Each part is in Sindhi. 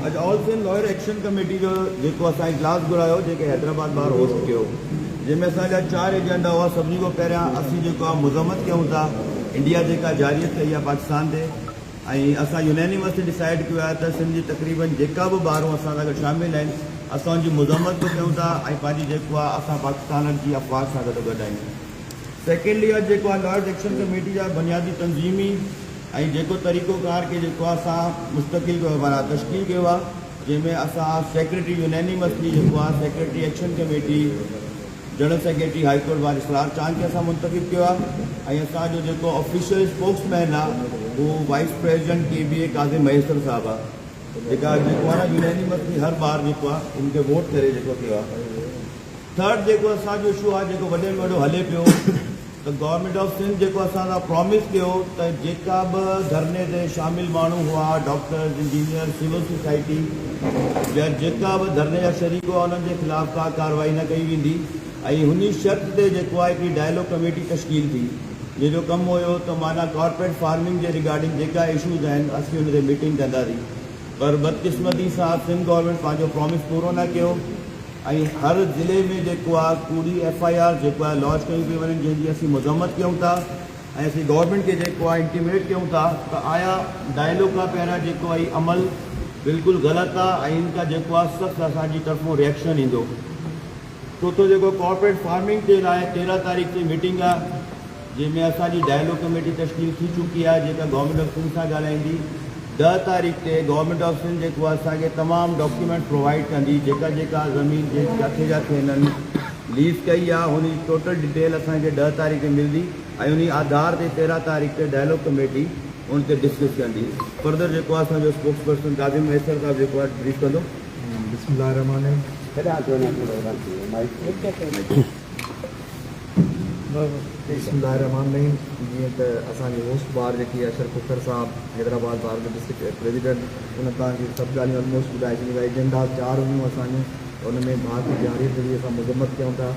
اڄ آل سنڌ لائر ايڪشن ڪميٽي جو جيڪو اسان اجلاس گهرايو جيڪي حيدرآباد بار هوسٽ ڪيو جنهن ۾ اسان جا چار ايجنڊا هئا. سڀني کان پهريان اسين جيڪو آهي مذمت ڪيون ٿا انڊيا جيڪا جارحيت ڪئي آهي پاڪستان تي ۽ اسان يونينيمسلي ڊسائيڊ ڪيو آهي ته سنڌ جي تقريبن جيڪا به بارون اسان سان گڏ شامل آهن اسان ان جي مذمت به ڪيون ٿا ۽ پنهنجي جيڪو آهي اسان پاڪستان جي افواج سان گڏو گڏ آهيون. سيڪنڊلي اڄ جيڪو آهي لائرز ايڪشن ڪميٽي جا بنيادي تنظيمي ۽ جيڪو طريقو ڪار کي جيڪو آهي اسان مستقل ڪيو معنيٰ تشڪيل ڪيو آهي جنهن ۾ اسان سيڪريٽري يونينيمسلي جيڪو آهي secretary action committee general secretary high court bar Israr Chang کي اسان منتخب ڪيو آهي ۽ اسان جو جيڪو آفيشل اسپوڪس مين آهي هو vice president K B A Kazim Mahesar صاحب آهي جيڪا جيڪو آهي نه يونينيمسلي هر بار جيڪو آهي ان کي ووٽ ڪري جيڪو ڪيو آهي. ٿرڊ جيڪو اسان جو اشو آهي جيڪو وڏي ۾ وڏو هلي پيو ته گورنمينٽ آف سنڌ جيڪو اسان سان پرامس ڪيو ته جيڪا به ڌرڻي تي شامل ماڻهو هئا ڊاڪٽرز انجنيئر سول سوسائٽي جا جيڪا به ڌرڻي جا شريڪ هئا انهن جي خلاف ڪا ڪارروائي نه ڪئي ويندي ۽ انهي شرط تي جيڪو آهي هڪڙي ڊائلاگ ڪميٽي تشڪيل ٿي جنهن جو ڪم هيو ته معنيٰ ڪارپوريٽ فارمنگ جي ريگارڊنگ جيڪا اشوز آهن اسين ان تي ميٽنگ ڪنداسين پر بدقسمتي سان سنڌ گورنمينٽ پنهنجو پرامس پورو نه ڪيو. ۽ هر ضلعي ۾ جيڪو آ ڪوڙي ايف I R جيڪو آ لاج ڪيون پيون وڃن جنهن جي اسين مذمت ڪيون ٿا ۽ اسين گورنمينٽ کي جيڪو آ انٽيميٽ ڪيون ٿا ته آيا ڊائلوگ کان پهريان جيڪو آ هي عمل بلڪل غلط آ ۽ ان کان جيڪو آ سخت اسان جي طرفون ريئڪشن ايندو. چوٿون جيڪو ڪارپوريٽ فارمنگ تي لاء 13 تاريخ تي ميٽنگ آ. جنهن ۾ اسان جي ڊائلاگ ڪميٽي تشڪيل ٿي چڪي آهي جيڪا گورنمينٽ آف سنڌ سان ڳالهائيندي. 10 تاريخ تي گورنمينٽ آف سنڌ جيڪو آهي اسان کي تمام ڊاڪيومينٽ پرووائيڊ ڪندي جيڪا جيڪا زمين جي جاٿي جاٿي هنن ليز ڪئي آهي ان جي ٽوٽل ڊيٽيل اسان کي 10 تاريخ تي ملندي ۽ انهي آڌار تي 13 تاريخ تي ڊائلاگ ڪميٽي ان تي ڊسڪس ڪندي. فردر جيڪو آهي اسان جو اسپوڪس پرسن ڪاظم مهيسر صاحب جيڪو آهي بريف ڪندو. بسم الله الرحمٰن الرحيم. بسم الله الرحمٰن الرحيم جيئن ته اسان جي هوسٽ بار جيڪي اشر کوکر صاحب حيدرآباد بار جو ڊسٽرڪٽ پريزيڊنٽ ان توهان کي سڀ ڳالهيون الموسٽ ٻڌائي ڇڏيون ايجنڊاز چار هيون اسان جون ته ان ۾ ڀارتي جارحيت جي اسان مذمت ڪيون ٿا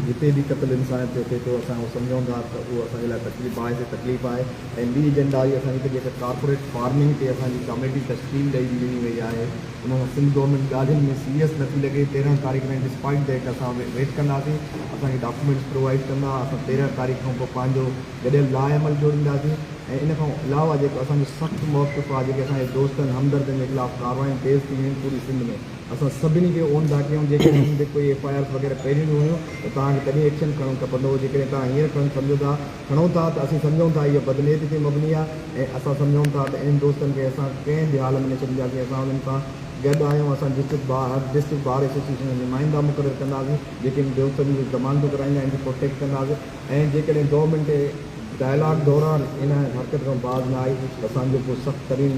جتي به قتل انسانيت جو ٿئي ٿو اسان اهو سمجهون ٿا ته اهو اسان جي لاء تڪليف باعث تڪليف آهي ۽ ٻي ايجنڊا هئي اسان جي ته جيڪا ڪارپوريٽ فارمنگ تي اسان جي ڪميٽي تشڪيل ڏئي ڏني وئي آهي ان کان سنڌ گورنمينٽ ڳالهين ۾ سيريس نٿي لڳي، 13 تاريخ تائين ڊسپائيٽ that اسان ويٽ ڪنداسين، اسان کي ڊاڪيومينٽس پرووائيڊ ڪندا، اسان 13 تاريخ کان پوء پنهنجو گڏيل لاء عمل جوڙينداسين ۽ ان کان علاوه جيڪو اسان جو سخت موقف آهي جيڪي اسان جي دوستن همدردن جي خلاف ڪارروايون تيز ٿي ويون آهن پوري سنڌ ۾ اسان سڀني کي اون ٿا ڪيون جيڪڏهن انهن تي ڪوئي ايف I آرز وغيره پهريون به هيون ته توهان کي تڏهن ايڪشن کڻڻ کپندو هو جيڪڏهن توهان هينئر کڻڻ سمجهو ٿا کڻو ٿا ته اسين سمجهون ٿا اها بدنيتي تي مبني آهي ۽ اسان سمجهون ٿا ته انهن دوستن کي اسان ڪنهن به حال ۾ نه ڇڏينداسين اسان انهن سان گڏ آهيون اسان ڊسٽرڪٽ بار هر ڊسٽرڪٽ بار ايسوسيئيشن جا نمائندا مقرر ڪنداسين جيڪي انهن دوستن جون ضمانتون ڪرائيندا انهن کي پروٽيڪٽ ڪنداسين ۽ جيڪڏهن گورنمينٽ ڊائلاگ دوران ان حرڪت کان باز نه آئي ته اسان جو پوء سخت ترين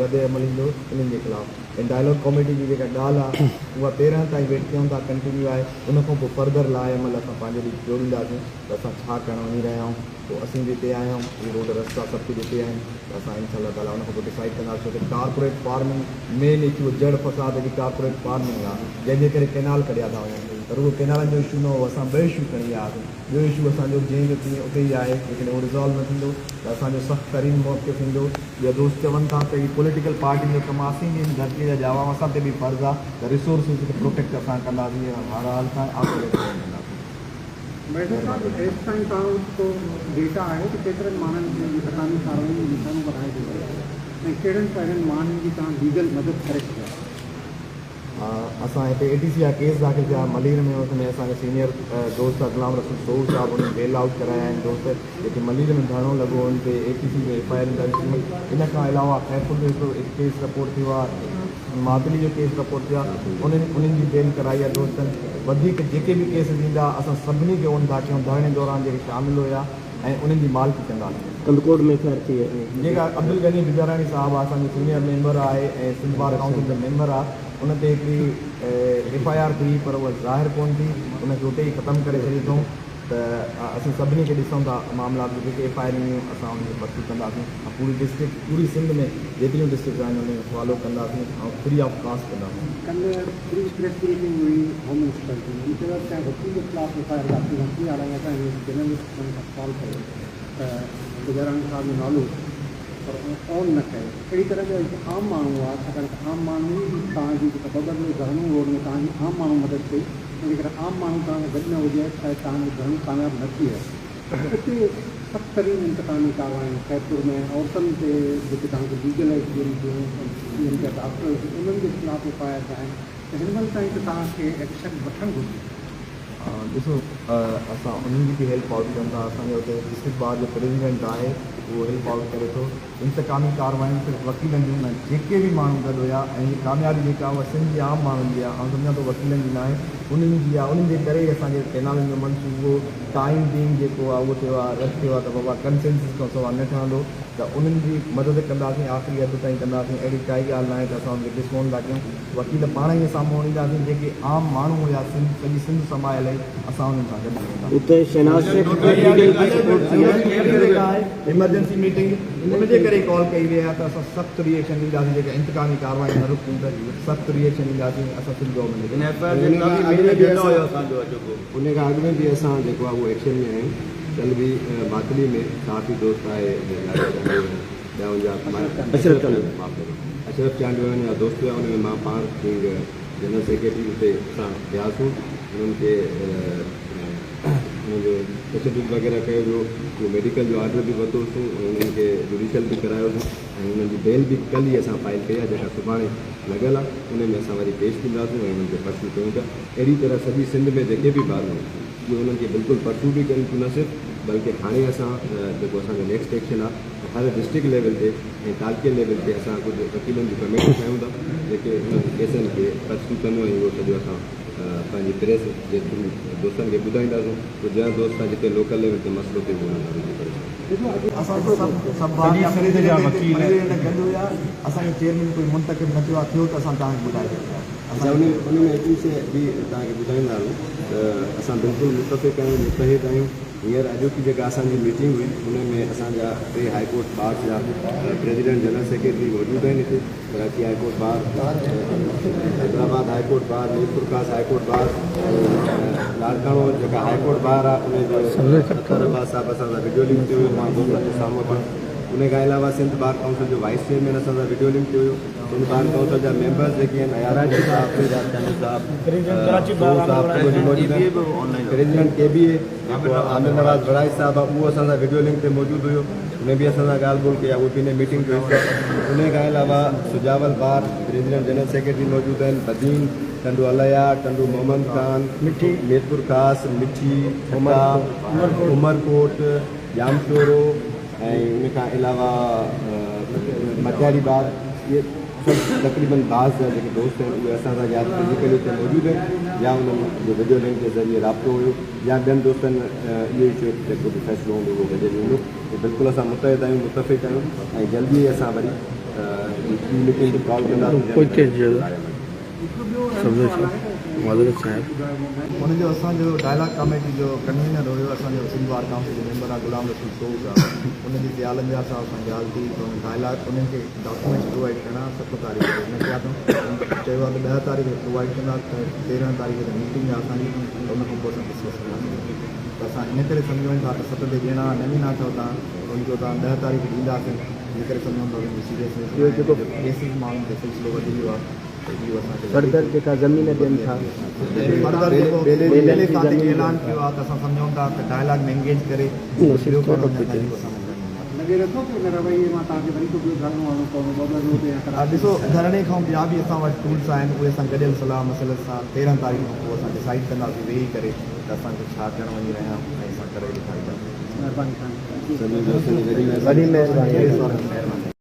رد عمل ايندو انهن جي خلاف ۽ ڊائلاگ ڪاميٽي جي جيڪا ڳالهه آهي اها 13 تائين ويٽ ڪيون ٿا ڪنٽينيو آهي ان کان پوء فردر لاء عمل اسان پنهنجو جوڙينداسين ته اسان ڇا ڪرڻ وڃي رهيا آهيون، پوء اسين به اتي آهيون، اهي روڊ رستا سڀ ڪجهه اتي آهن ته اسان انشاء الله تعاليٰ ان کان پوء ڊسائيڊ ڪنداسين ڇو ته ڪارپوريٽ فارمنگ مين اشو جڙ فساد جي ڪارپوريٽ فارمنگ آهي جنهن جي ڪري ڪئنال ڪڍيا ٿا وڃن ته رڳو ڪئنالن جو اشو نه هو اسان ٻه اشو کڻي ويا هئاسين ٻيو اشو اسان جو جنهن جو تيئن اتي ئي آهي جيڪڏهن اهو ريزالو نه ٿيندو ته اسان جو سخت ترين موقف ايندو. ٻيا دوست چون ٿا ته هي پوليٽيڪل پارٽين جو ڪم آهي اسين به هن ڌرتي جا ڄاوا آهيون اسان تي به فرض آهي ته ريسورسز کي پروٽيڪٽ اسان ڪنداسين هر حال سان آخر ڪنداسين. ميجر صاحب هيستائين توهان وٽ ڪو ڊيٽا آهي ته ڪيترن ماڻهن کي انتقامي ڪارروائين ۾ نشانو بڻايو ويو آهي ۽ ڪهڙن ڪهڙن ماڻهن جي توهان ليگل مدد ڪري سگهيا آهيو؟ اسان هتي اي ٽي سي جا ڪيس داخل ٿيا ملير ۾ ان ۾ اسان جو سينيئر دوست غلام رسول سوهو صاحب انهن بيل آئوٽ ڪرايا آهن دوست جيڪي ملير ۾ ڌرڻو لڳو ان تي اي ٽي سي جو ايف I R درج ٿيون ان کان علاوه خيرپور جو هڪڙو ڪيس رپورٽ ٿيو آهي ماتلي جو ڪيس رپورٽ ٿيو آهي انهن انهن جي بيل ڪرائي آهي دوستن وڌيڪ جيڪي به ڪيس ٿيندا اسان سڀني کي اون ٿا ڪيون ڌرڻي دوران جيڪي شامل هيا ۽ انهن جي مالڪي ڪنداسين. ڪنڌڪوٽ ۾ ايف I R ٿي آهي. جيڪا عبدالغني بجاراڻي صاحب آهي اسان جو سينيئر ميمبر آهي ۽ سنڌ بار ڪائونسل جو ميمبر آهي ان تي هڪڙي ايف I R ٿي پر اها ظاهر ڪونه ٿي ان کي اتي ئي ختم ڪري ڇڏيو اٿئون. ته اسين سڀني کي ڏسون ٿا معاملات جو جيڪي ايف I R اينديون اسان انهن کي پرسو ڪنداسين ۽ پوري ڊسٽرڪٽ پوري سنڌ ۾ جيتريون ڊسٽرڪٽس آهن ان ۾ فالو ڪنداسين ۽ فري آف ڪاسٽ ڪنداسين. ڪلهه فري پريس بريفنگ هئي هوم منسٽر جي ان چيو ته ڪنهن وڪيل جي خلاف ايف I R داخل نه ٿي حالانڪه اسان هن جرنلسٽ کان سوال ڪيو ته بجاراڻي صاحب جو نالو پر ان آن نه ڪيو. اهڙي طرح ٻيا جيڪي عام ماڻهو هئا، ڇاڪاڻ ته عام ماڻهو ئي توهان جي جيڪا ٻٻرلو ڌرڻو هو ان ۾ توهان جي عام ماڻهو مدد ڪئي ۽ جيڪڏهن عام ماڻهو توهان سان گڏ نه هجي ها ته شايد توهان جو ڌرڻو ڪامياب نه ٿئي ها. اتي سخت ترين انتقامي ڪارروايون خيرپور ۾ عورتن تي جيڪي توهان کي ليگل ايڊ ڏين پيون ڏين پيا ڊاڪٽرز انهن جي خلاف ايف I آرز آهن ته هن مهل تائين ته توهان کي ايڪشن وٺڻ گهرجي. ڏسو اسان انهن جي به هيلپ آئوٽ ڪيون ٿا اسان جو اتي ڊسٽرڪٽ بار جو پريزيڊنٽ آهي اهو هيلپ آئوٽ ڪري ٿو انتقامي ڪارروايون صرف وڪيلن جون نه جيڪي به ماڻهو گڏ هيا ۽ هي ڪاميابي جيڪا اها سنڌ جي عام ماڻهن جي آهي آئون سمجهان ٿو وڪيلن جي ناهي انهن جي آهي انهن جي ڪري ئي اسان جي ڪئنالن جو منصوبو ٽائيم بينگ جيڪو آهي اهو ٿيو آهي رد ٿيو آهي ته بابا ڪنسينسس کان سواء نه ٺهندو ته انهن جي مدد ڪنداسين آخري حد تائين ڪنداسين اهڙي ڪائي ڳالهه ناهي ته اسان انهن کي ڊسون ٿا ڪيون وڪيل پاڻ ئي اسان منهن ڏينداسين جيڪي عام ماڻهو هيا سنڌ سڄي سنڌ سمايل هئي اسان انهن سان گڏ وينداسين. اتي شهناز شيخ کي ليگل به سپورٽ ٿي آهي. ايمرجنسي ميٽنگ ان جي ڪري ڪال ڪئي وئي آهي ته اسان سخت ري ايڪشن ڏينداسين جيڪا انتقامي ڪارروائي نه رڪيون ته سخت ري ايڪشن ڏينداسين اسان سنڌ گورنمينٽ کي. ان ايف I R جي خلاف به مين ايجنڊا هيو اسان جو اڄوڪو. ان کان اڳ ۾ به اسان جيڪو آهي اهو ايڪشن ۾ آهيون. ڪلهه به ماتلي ۾ صحافي دوست آهي لاڙي چانڊيو ۽ ٻيا ان جا اشرف چانڊيو معاف ڪجو اشرف چانڊيو ۽ ان جا دوست هيا ان ۾ مان پاڻ بينگ جنرل سيڪريٽري اتي اسان وياسون انهن کي انهن جو تشدد وغيره ڪيو ويو اهو ميڊيڪل جو آرڊر به ورتوسون ۽ انهن کي جوڊيشل به ڪرايوسون ۽ انهن جي بيل به ڪلهه ئي اسان فائل ڪئي آهي جيڪا سڀاڻي لڳل آهي ان ۾ اسان وري پيش ٿينداسون ۽ انهن کي پرسو ڪيون پيا اهڙي طرح سڄي سنڌ ۾ جيڪي به بارون آهن اهي انهن کي بلڪل پرسو به ڪن ٿيون نه صرف بلڪه هاڻي اسان جيڪو اسان جو نيڪسٽ ايڪشن آهي ته هر ڊسٽرڪٽ ليول تي ۽ تعلقي ليول تي اسان ڪجهه وڪيلن جون ڪميٽيون ٺاهيون ٿا جيڪي انهن ڪيسن کي پرسو ڪنديون ۽ اهو سڄو اسان پنهنجي پريس جي ٿرو دوستن کي ٻڌائينداسون پوء جنهن دوست سان جتي لوڪل ليول تي مسئلو ٿئي اهو انهن سان رجوع ڪري سگهن. اسان ته سڀ سڀ بار جا پريزيڊنٽ گڏ هيا اسان جو چيئرمين ڪوئي منتخب نه ٿيو آهي ٿيو ته اسان توهان کي ٻڌائي ڇڏينداسين. اڇا ان ان ۾ هڪڙي شيء به توهان کي ٻڌائيندا هلون ته اسان بلڪل متفق آهيون متحد آهيون هينئر اڄوڪي جيڪا اسان جي ميٽنگ هئي ان ۾ اسان جا ٽي هاء ڪورٽ بارز جا پريزيڊنٽ جنرل سيڪريٽري موجود آهن هتي Karachi high court bar Hyderabad high court bar Mirpurkhas high court bar ۽ Larkana جيڪا هاء ڪورٽ بار آهي ان جو اطهر عباس صاحب اسان سان وڊيو لنڪ تي هيو مان دوستن جي سامهون ٿيو ان کان علاوه سنڌ بار ڪائونسل جو وائيس چيئرمين اسان سان وڊيو لنڪ تي هيو سنڌ بار ڪائونسل جا ميمبرز جيڪي آهن اياز خان صاحب، فيضان چانڊيو صاحب، سوهو صاحب اهي به موجود آهن. پريزيڊنٽ ڪي بي اي جيڪو عامر نواز وڙائچ صاحب آهي اهو اسان سان وڊيو لنڪ تي موجود هيو ان به اسان سان ڳالهه ٻولهه ڪئي آهي اهو به ان ميٽنگ جو حصو آهي. ان کان علاوه Sujawal bar president general secretary موجود آهن، بدين، ٽنڊو الهيار، ٽنڊو محمد خان، ميرپورخاص، مٺي، ٺٽا، عمرڪوٽ، ڄامشورو، ۽ ان کان علاوه مٽياري باغ اهي سڀ تقريبن بعض جا جيڪي دوست آهن اهي اسان سان يا ته فزيڪلي اتي موجود آهن يا انهن جو وڊيو لنڪ جي ذريعي رابطو هيو يا ٻين دوستن اهو ئي چيو ته جيڪو به فيصلو هوندو اهو گڏيل هوندو ته بلڪل اسان متحد آهيون متفق آهيون ۽ جلدي ئي اسان وري ٻي ميٽنگ به ڪال ڪنداسين جنهن ۾ ان جو اسان جو ڊائلاگ ڪاميٽي جو ڪنوينر هيو اسان جو سنڌ بار ڪائونسل جو ميمبر آهي غلام رسول سوهو صاحب ان جي ضياء لنجار صاحب سان ڳالهه ٿي ته ان ڊائلاگ انهن کي ڊاڪيومينٽس پرووائيڊ ڪرڻا 7 تاريخ تي نه ڪيا اٿئون چيو آهي ته 10 تاريخ تي پرووائيڊ ڪندا ته 13 تاريخ تي ميٽنگ آهي اسان جي ته ان کان پوء اسان ڊسڪس ڪنداسين ته اسان ان ڪري سمجهون ٿا ته 7 تي ڏيڻا نه ڏنا اٿئو توهان ان چيو توهان 10 تاريخ ڏينداسين ان ڪري سمجهون ٿا ته سيريسنيس نه آهي ڪيسز ماڻهن تي سلسلو وڌي ويو آهي. فردر جيڪا زمين ڏين ٿا. فردر جيڪو ٻيلي کاتي کي اعلان ڪيو آهي ته اسان سمجهون ٿا ته ڊائلاگ ۾ انگيج ڪري ٻيو ڪرڻ وڃن ٿا جيڪو اسان لڳي نٿو ته ان رويي مان توهان کي وري ڪو ٻيو ڌرڻو هڻڻو پوندو ٻٻر روڊ يا ڪراچي. ڏسو ڌرڻي کان ٻيا به اسان وٽ ٽولس آهن اهي اسان گڏيل صلاح مصلحت سان 13 تاريخ کان پوء اسان ڊسائيڊ ڪنداسين ويهي ڪري ته اسان کي ڇا ڪرڻ وڃي رهيا آهيون ۽ اسان ڪري ڏيکارينداسين. مهرباني سائين. سڀني دوستن جي وڏي مهرباني.